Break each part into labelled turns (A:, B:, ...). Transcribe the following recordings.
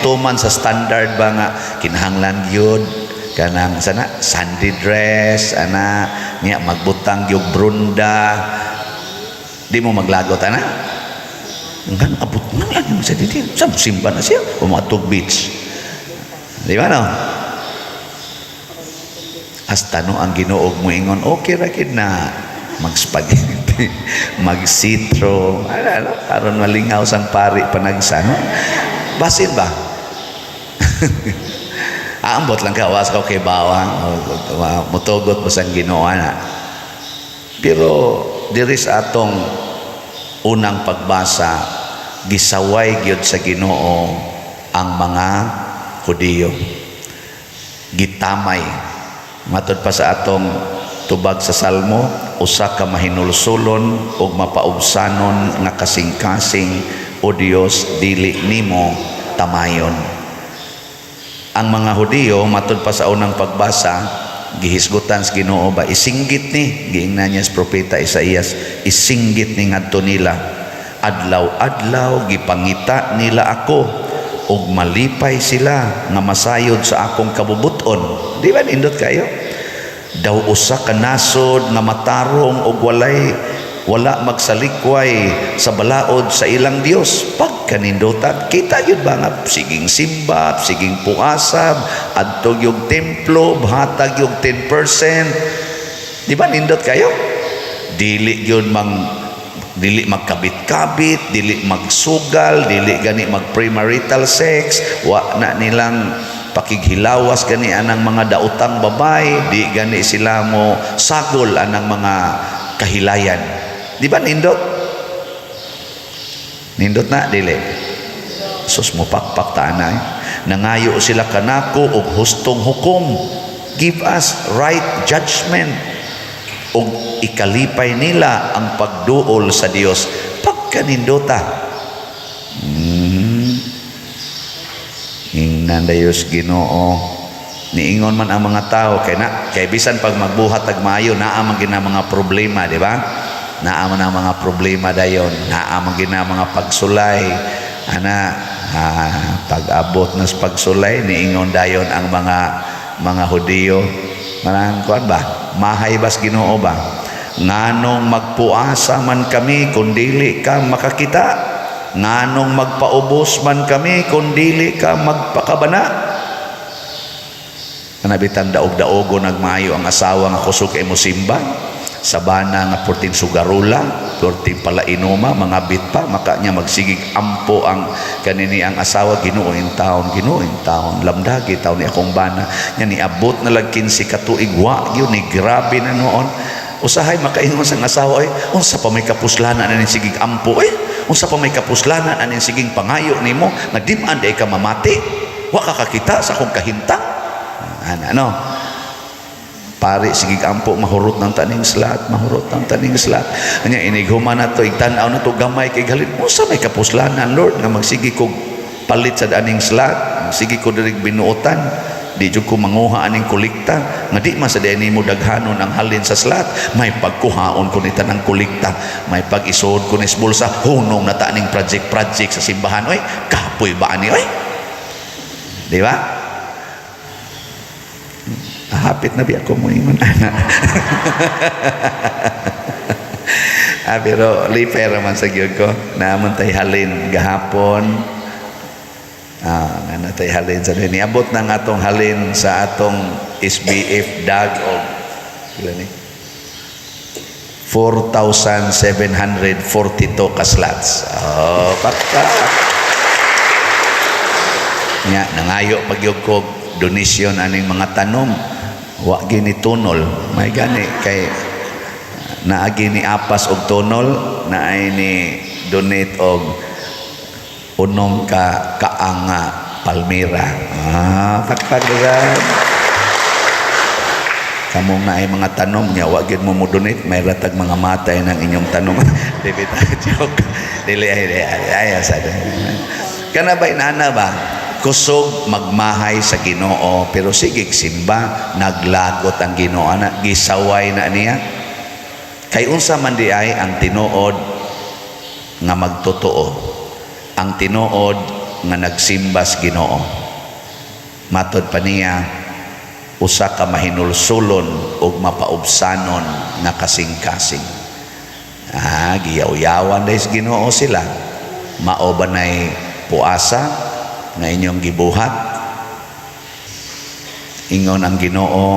A: mutuman sa standard ba nga kinahanglan gyud kanang sana Sunday dress ana niya, magbutang gyud brunda, di mo maglagot ana? Ngano abot nga lang sa didi sa simba na siya o matug beach, di ba, no? Hasta no ang Ginoo moingon, okay ra gid na mag spaghetti, mag sitro ano, ano, aron malingaw sang pari panagsa, no? Basin ba aambot lang ka, was ka kay bawa mutugot mo sang Ginoo na. Pero diri sa atong unang pagbasa, gisaway gyud sa Ginoo ang mga Hudiyo, gitamay. Matod pa sa atong tubag sa Salmo, usa ka mahinulsulon ug mapaubsanon nga kasing-kasing, o Dios, dili nimo tamayon. Ang mga Hudiyo, matod pa sa unang pagbasa, gihisgutan sa Ginoo ba, isinggit ni, giingnan niya sa propeta Isaías, isinggit ni ngadto nila, adlaw-adlaw gipangita nila ako ug malipay sila nga masayod sa akong kabubuton. Di ba nindot kayo? Daw usa ka nasod nga matarong ug walay wala magsalikway sa balaod sa ilang Dios. Pagkanindutan, kita yun ba nga siging simba, siging puasab, adto yung templo, hatag yung 10%? Di ba nindot kayo? Dili yun mang dili magkabit-kabit, dili magsugal, dili gani mag premarital sex, wa na nilang pakighilawas gani anang mga daotang babay, di gani sila mo sagol anang mga kahilayan. Di ba nindot? Nindot na dili? Sus, mo pakpak ta anay. Nangayo sila kanako og hustong hukom. Give us right judgment. Og ikalipay nila ang pagduol sa Dios. Pagkanindota. Ingnan dayos Ginoo. Niingon man ang mga tao kay na kay bisan pag magbuhat ag maayo, naa man gina mga problema, di ba? Naa man ang mga problema dayon, naa man gina mga pagsulay. Ana, pag-abot na sa pagsulay, niingon dayon ang mga Hudiyo. Manang kuan ba? Mahay bas Ginoo ba? Nganong magpuasa man kami kung dili ka makakita? Nganong magpaubos man kami kung dili ka magpakabana? Kanabitang daog-daogo nagmayo ang asawa nga kusog kay mo simba sa bana nga porting sugarula, porting palainuma, mga bit pa, maka niya magsigig ampo ang kanini ang asawa, "Ginoo in taon, Ginoo in taon, lamdagi taon ni akong bana." Nya niabot na lag 15 ka tuig, wa gyud ni, grabe na noon. Usahay makaingon sang asawa, "Ay, unsa pa may kapuslanan aning sigig ampo, eh? Unsa pa may kapuslanan aning siging pangayo nimo nga di-an day ka mamati? Wa ka kakita sa akong kahintang." Ana, no? Pare, sige ampo, mahurot ng taning slat, mahurot ng taning slat. Anya inighuman na to, igtan-aw na to, gamay kay galit. Unsa may kapuslanan, Lord, nga magsige kog palit sa aning slat, sige ko diri binuotan, di jud ko manguha aning kolekta, nga di man sa di mo daghanon ang halin sa slat, may pagkuhaon ko ni tanang kolekta, may pag-isuod ko ni sa bulsa, hunong na ta aning project project sa simbahan, oy, kapoy ba ani, oy? Di ba? Hapit na biya ko mo ingon ana. Pero lipay raman sa gyud ko. Naamon tay halin gahapon. Nga natay halin sa niabot na nga atong halin sa atong SBF dag og pila ni? 4,742 ka slots. Oh, pakpak. Nya nangayo pagyud ko donation aning mga tanom. Wa gini tunol. May gani kay naagi ni apas og tunol, naay ni donate og unom ka kaanga palmera. Pakpak dagan. Kamong naay mga tanom nya wa gyud mo mo donate, may ratag mga matay ng inyong tanom. Dili ta joke. Dili ay ay ay sa. Kana ba inana ba? Kusog magmahay sa Ginoo pero sige simba, naglagot ang Ginoo ana, gisaway na niya. Kay unsa man di ay ang tinuod nga magtotoo? Ang tinuod nga nagsimba sa Ginoo. Matod pa niya, usa ka mahinulsulon ug mapaubsanon nga kasing-kasing. Ah, giyaw-yawan dahil sa Ginoo sila. Mao ba nay puasa nga inyong gibuhat? Ingon ang Ginoo,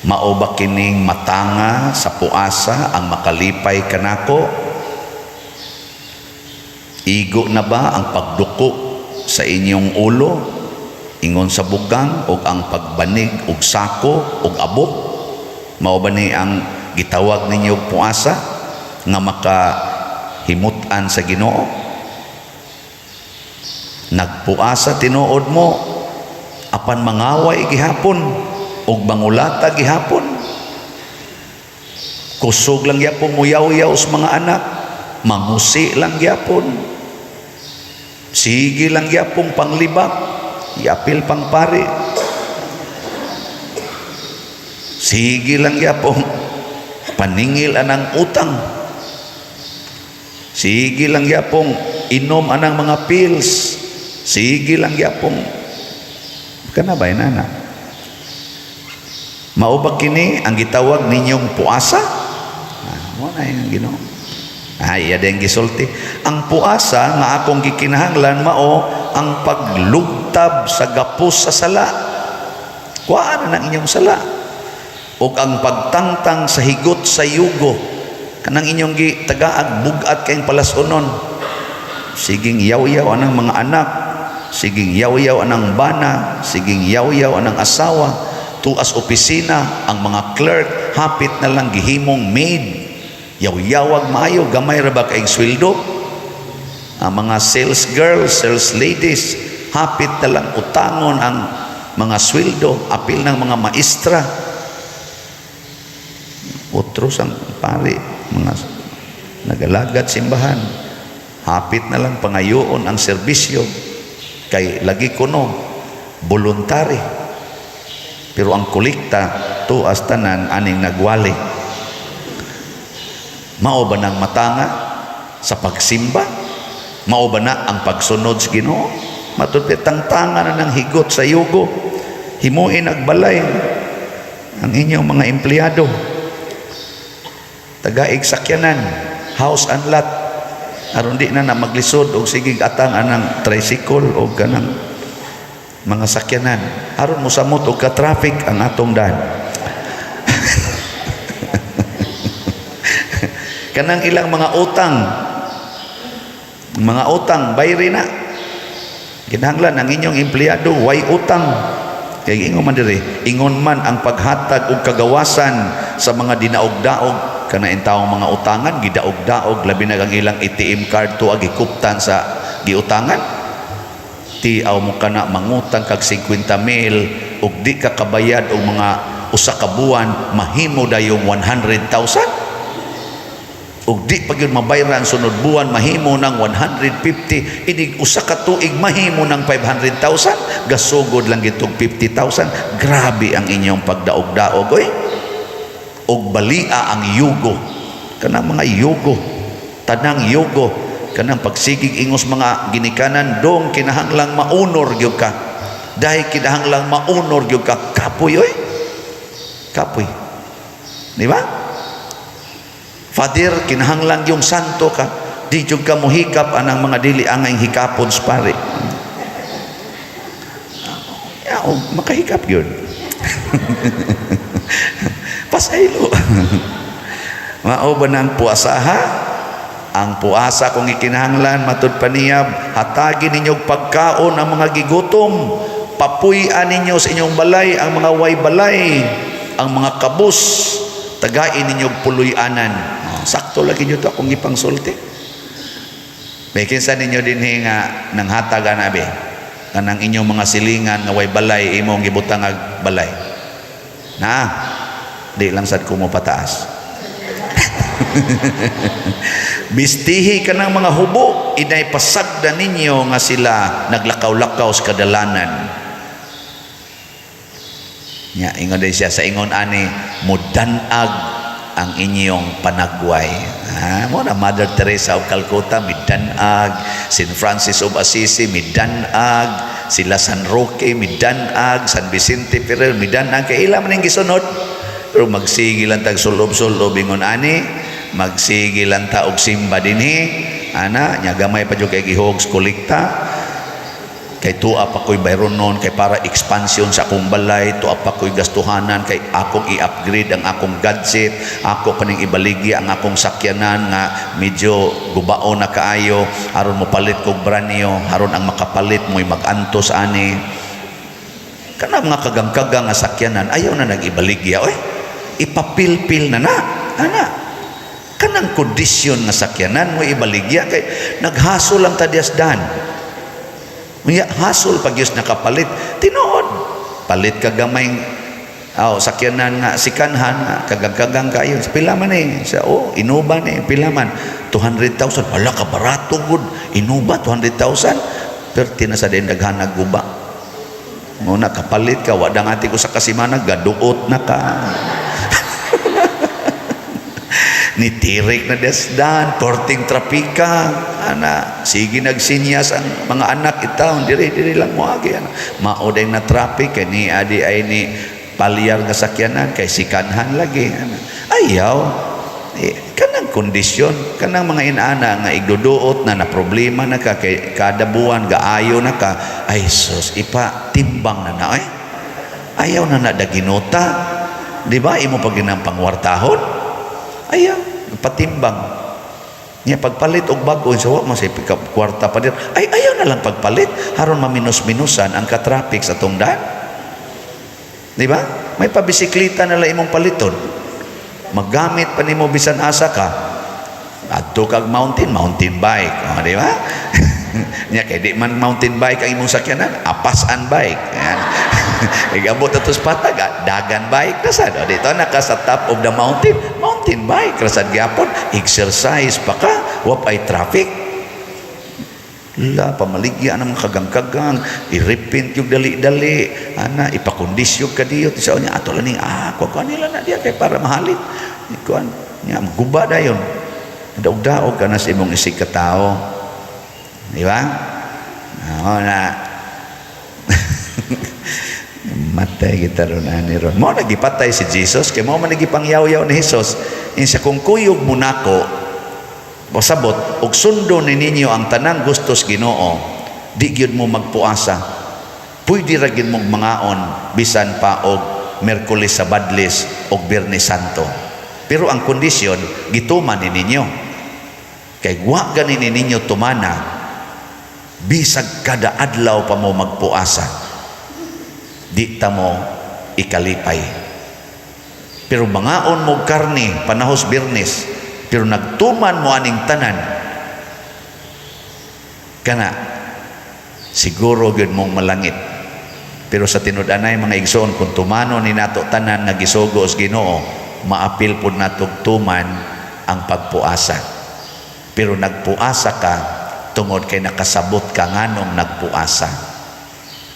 A: mao ba kining matanga sa puasa ang makalipay kanako? Igo na ba ang pagduko sa inyong ulo ingon sa bugang ug ang pagbanig og sako og abok? Mao ba ni ang gitawag ninyo og puasa nga makahimut-an sa Ginoo? Nagpuasa tinuod mo, apan mangaway gihapon ug mangulata gihapon. Kusog lang gyapon muyaw-yaw sa mga anak, mangusi lang gyapon, sige lang gyapon panglibak, iapil pang pari, sige lang gyapon paningil anang utang, sige lang gyapon inom anang mga pills, sige lang gyapon kana ba, inana. Mao ba kini ang gitawag ninyong puasa? Ah, mo na yung Ginoo. Ay, iya din gisulti. Ang puasa nga akong gikinahanglan mao ang paglugtab sa gapos sa sala. Kuhaan na ng inyong sala. Ug ang pagtangtang sa higot sa yugo. Kanang inyong gitagaag bugat kayong palasunon. Siging yaw-yaw anang mga anak, siging yaw-yaw anang bana, siging yaw-yaw anang asawa, tuas opisina, ang mga clerk, hapit na lang gihimong maid. Yaw-yawag maayo, gamay ra ba kayong sweldo? Ang mga sales girls, sales ladies, hapit na lang utangon ang mga sweldo, apil ng mga maestra. Otros ang pari, mga nagalagat simbahan, hapit na lang pangayoon ang serbisyo kay lagi kuno voluntary. Pero ang kolekta tuas tanan aning nagwali. Mao ba nang matanga sa pagsimba? Mao ba na ang pagsunod sa Ginoo? Matud tangtanga na ng higot sa yugo. Himuin agbalay ang inyong mga empleyado. Tagaig sakyanan, house and lot. Aron di na na maglisod og sigig atang anang tricycle o kanang mga sakyanan. Aron mosamot og ka-traffic ang atong daan. Kanang ilang mga utang, bayri na. Kinahanglan ang inyong empleyado way utang. Kay ingon man diri, ingon man ang paghatag og kagawasan sa mga dinaog-daog. Kana intawong mga utangan gidaog-daog, labi na ang ilang ATM card to gikuptan sa giutangan. Tiaw mo kana mangutang kag 50 mil ug di ka kabayad og mga usa ka buwan, mahimo dayong 100,000. Ug di pa gyud mabayran sunod buwan, mahimo ng 150. Inig usa ka tuig, mahimo ng 500,000. Gasugod lang gitog 50,000. Grabe ang inyong pagdaog-daog oy. Og balia ang yugo, kanang mga yugo, tanang yugo, kanang pagsigig ingos mga ginikanan dong, kinahanglang maunor gyud ka dahil kinahanglang maunor gyud ka. Kapoy oy, kapoy, di ba? Father, kinahanglan yung santo ka. Di jud ka mohikap anang mga dili angay hikapon sa pare. Ya, oh, makahikap yun. Pasaylo. Mao ba ng puasaha? Ang puasa kung ikinahanglan, matud pa niya, hatagin ninyo og pagkaon ang mga gigutom. Papuy-an ninyo sa inyong balay ang mga way balay, ang mga kabus, tagain ninyo og puloy-anan. Oh, sakto lagi nyo to akong ipangsulti. May kinsa ninyo dinhi nga nanghatag ana be? Kanang inyong mga silingan nga way balay, imong gibutang ag balay. Na, di lang sad ko mo pataas. Bistihi ka ng mga hubo, inay pasagda ninyo nga sila naglakaw-lakaw sa kadalanan. Nya, ingon din siya sa ingon ani, mudanag ang inyong panagway. Ha, mo na Mother Teresa of Calcutta midanag, Saint Francis of Assisi midanag, sila San Roque midanag, San Vicente Ferrer midanag, kay ila man ang gisunod. Pero magsige lang tag sulob-sulob ingon ani, magsige lang ta og simba dinhi, ana, nya gamay pa jud kay gihog kolekta, kay tuwa pa ko'y bayronon, kay para expansion sa akong balay, tuwa pa ko'y gastuhanan, kay akong i-upgrade ang akong gadget, ako pa ning ibaligya ang akong sakyanan nga medyo gubao na kaayo aron mopalit kog brand new, aron ang makapalit mo'y mag-antos ani. Kana mga kagang-kagang nga sakyanan, ayaw na nag-ibaligya, oy, ipapilpil na na ana. Kanang kondisyon nga sakyanan mo ibaligya kay naghasol lang ta dan. Unya hasol pag yus nakapalit, tinuod. Palit ka gamay, oh, sakyanan nga sikanhan nga kagang-kagang kayo. Pila man eh. Sa, oh, Innova ni, pila man? 200,000. Wala ka barato gud. Innova 200,000. Pero tinasa din daghan guba. Mo na kapalit ka, wa ati ko sa kasimana, gaduot na ka. Nitirik na desdan, porting trapika, ana, sige nagsinyas ang mga anak itaw, diri diri lang mo agi, ana. Mao na traffic kay ni adi ay ni palyar nga sakyanan kay sikanhan lagi, ana. Ayaw eh, kanang kondisyon, kanang mga inaana nga igduduot na na problema na ka kay kada buwan gaayo na ka, ay sus, ipa timbang na na ay. Ayaw na na daginota. Di ba imo pag ginang pangwartahon? Ayaw, patimbang. Nya pagpalit og bag-o sa wa man say kwarta pa dir. Ay, ayaw na lang pagpalit aron maminus-minusan ang ka-traffic sa atong daan. Di ba? May pabisikleta na lang imong paliton. Maggamit pa nimo bisan asa ka. Adto kag mountain, mountain bike. O, di ba? Nya kay di man mountain bike ang imong sakyanan, apasan bike. Yan. Igabot ato sa patag, ah, dagan bike na sad. O, dito na ka sa top of the mountain, mountain bike rasad gyapon, exercise pa ka, wa ay traffic. La, pamaligya ng mga kagang-kagang, i-repaint yung dali-dali, ana, ipakondisyon ka diyo, sa niya, ato lang ni, ah, kuha nila na diya, kay para mahalit. Kuan, niya, guba dayon. Daog-daog ka na sa imong isig katao. Di ba? Oo na. Matay kita ron ani ron. Mo nagipatay si Jesus kay mo man nagipangyaw-yaw ni Jesus. Insa kung kuyog mo nako, pasabot og sundo ni ninyo ang tanang gustos Ginoo, di gyud mo magpuasa. Pwede ra gyud mong mangaon bisan pa og Merkulis sa Badlis og Biyernes Santo. Pero ang kondisyon, gituman ni ninyo. Kay wa gani ni ninyo tumana, bisag kada adlaw pa mo magpuasa, di ta mo ikalipay. Pero mangaon mo karne panahos Biyernes, pero nagtuman mo aning tanan, kana siguro gyud mong malangit. Pero sa tinud-anay, mga igsoon, kung tumano ni nato tanan nga gisugo sa Ginoo, maapil pud natog tuman ang pagpuasa. Pero nagpuasa ka tungod kay nakasabot ka nganong nagpuasa.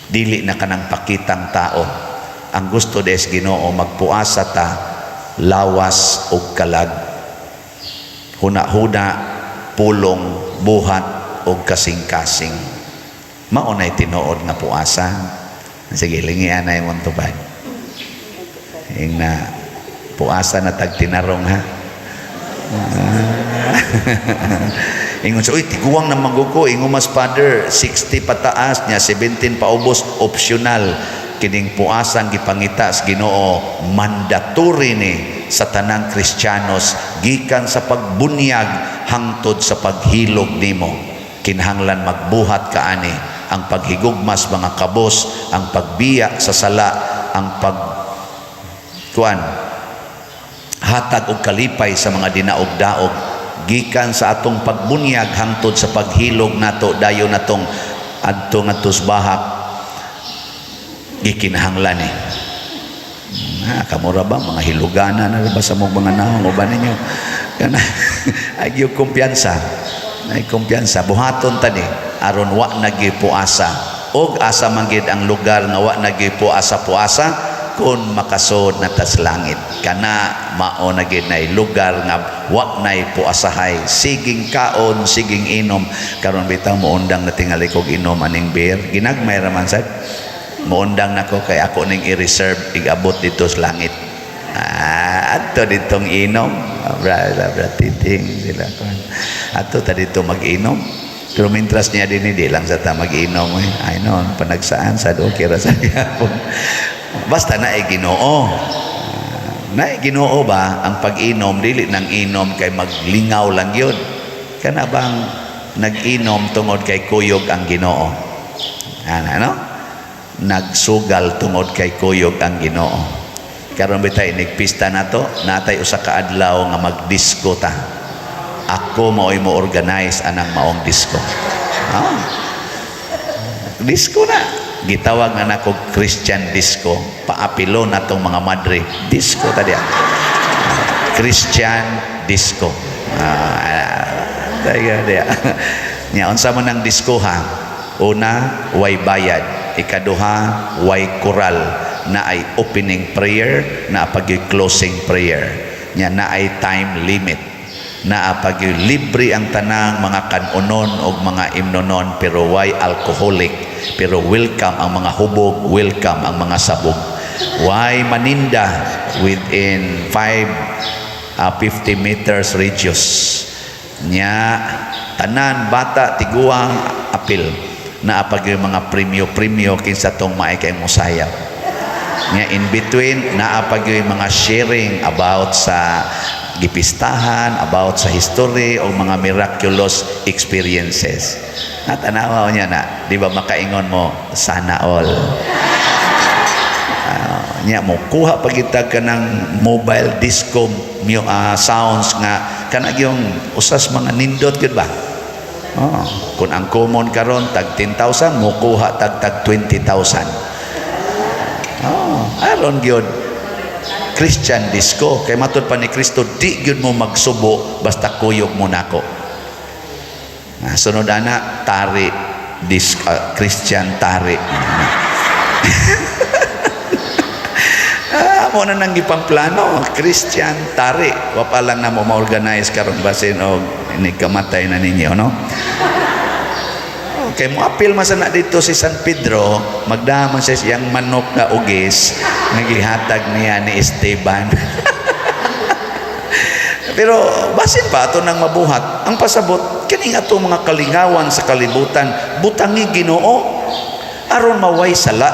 A: Dili na kanang pakitang tao. Ang gusto des Ginoo, magpuasa ta lawas ug kalag, huna-huna, pulong, buhat ug kasing-kasing. Mao nay tinuod nga puasa. Sige, lingian na imong tubag. Ing na puasa na tag tinarong, ha. Ah. Ingon sa, uy, tiguang na maguko. Ingon mas father, 60 pataas niya, 17 paubos, optional. Kining puasang gipangita sa Ginoo, mandatory ni sa tanang Kristiyanos gikan sa pagbunyag hangtod sa paghilog nimo. Kinahanglan magbuhat ka ani: ang paghigugmas mga kabos, ang pagbiya sa sala, ang pag kuan hatag og kalipay sa mga dinaog-daog, gikan sa atong pagbunyag hangtod sa paghilog nato, dayon natong adto ngadto sa bahak, gikinahanglan eh. Ha, kamura ba mga hilugana na ba sa mong mga naong uban ninyo kana ay gyud kumpiyansa, ay kumpiyansa, buhaton tani aron wa nagipuasa. Og asa man gid ang lugar nga wa nagipuasa puasa? Kon makasud na tas langit, kana mao na gid nay lugar nga wa nay puasahay, siging kaon, siging inom. Karon bitaw moundang na tingali kog inom aning beer, ginagmay ra man sad. Moundang nako kay ako ning i-reserve igabot dito sa langit. Ah, adto ditong inom, bra bra titing sila kon adto ta dito mag-inom. Pero mintras niya din, hindi lang sa ta mag-inom eh. Ay no, panagsaan sa do kira sa gyapon. Basta na Ginoo. Na Ginoo ba ang pag-inom, dili nang inom kay maglingaw lang yun. Kana bang nag-inom tungod kay kuyog ang Ginoo? Ana, ano? Nagsugal tungod kay kuyog ang Ginoo. Karon bitay nigpista nato, natay usa ka adlaw nga magdisco ta. Ako mao'y mo organize anang maong disco. Ah. Disco na. Gitawag na nako Christian disco. Paapilo na tong mga madre. Disco ta diya. Christian disco. Ah, diya diya. Nya unsa man ang disco ha? Una, way bayad. Ikaduha, way kural, na ay opening prayer, na pag closing prayer. Nya na ay time limit, naa pag libre ang tanang mga kanonon o mga imnonon, pero way alcoholic, pero welcome ang mga hubog, welcome ang mga sabog, way maninda within 5 50 meters radius. Nya tanan, bata, tiguang, apil. Naa pag yung mga premyo-premyo kinsa tong maay kay mosayaw. Nya in between, naa pag yung mga sharing about sa gipistahan, about sa history o mga miraculous experiences. At tanawa niya na, di ba makaingon mo, "Sana all." Nya mo kuha pagitag ka ng mobile disco sounds nga kanag yung usas mga nindot gyud ba? Oh, kung ang common karon tag 10,000, mo kuha tag tag 20,000. Oh, aron gyud Christian disco kay matud pa ni Kristo, di gyud mo magsubo basta kuyog mo nako. Ah, sunod ana tari disc, Christian tari. Ah, mo na nang gipangplano, Christian tari. Wa pa lang na mo ma-organize karon, basin og ini kamatay na ninyo, no? Okay, mo apil man sana dito si San Pedro, magdama siya siyang manok nga ugis nga gihatag niya ni Esteban. Pero basin pa ato nang mabuhat. Ang pasabot kining ato mga kalingawan sa kalibutan, butangi Ginoo aron maway sala.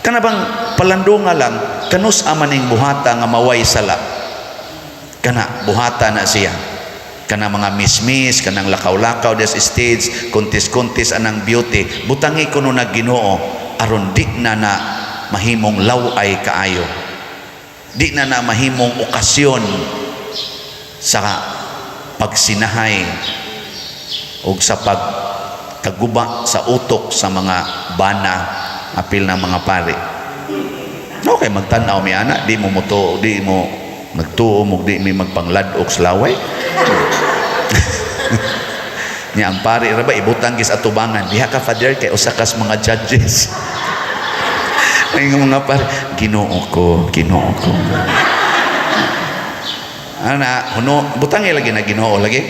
A: Kana bang palandunga lang, kanus amaning buhata nga maway sala? Kana buhata na siya. Kana mga mismis, kanang lakaw-lakaw des stage, kuntis-kuntis anang beauty, butangi kuno na Ginoo aron di na na mahimong laway kaayo. Di na na mahimong okasyon sa pagsinahay o sa pagkaguba sa utok sa mga bana, apil ng mga pari. Okay, magtan-aw mi ana, di mo muto, di mo nagtuo mo, di mi magpanglad-ok sa laway. Nya ang pari ra ba ibutang gis atubangan. "Diha ka, Father, kay usa kas mga judges." Ay nga mga pari, "Ginoo ko, Ginoo ko." Ana, huno butang lagi na Ginoo lagi.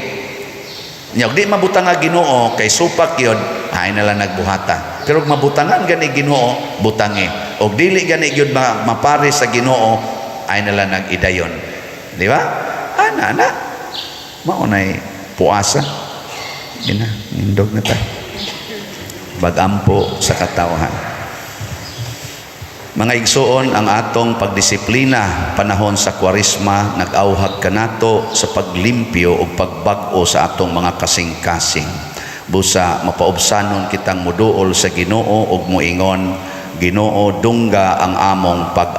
A: Nya di mabutang nga Ginoo kay supak yun, ay na lang nagbuhata. Pero kung mabutangan gani Ginoo, butangi. Og dili gani gyud mapare sa Ginoo, ay na lang nag-idayon. Di ba? Ana, ana. Mao nay puasa. Ina, indog na ta. Bagampo sa katawhan. Mga igsuon, ang atong pagdisiplina panahon sa Kwaresma nag-auhag kanato sa paglimpyo ug pagbag-o sa atong mga kasing-kasing. Busa mapaubsanon kitang muduol sa Ginoo ug muingon, "Ginoo, dungga ang among pag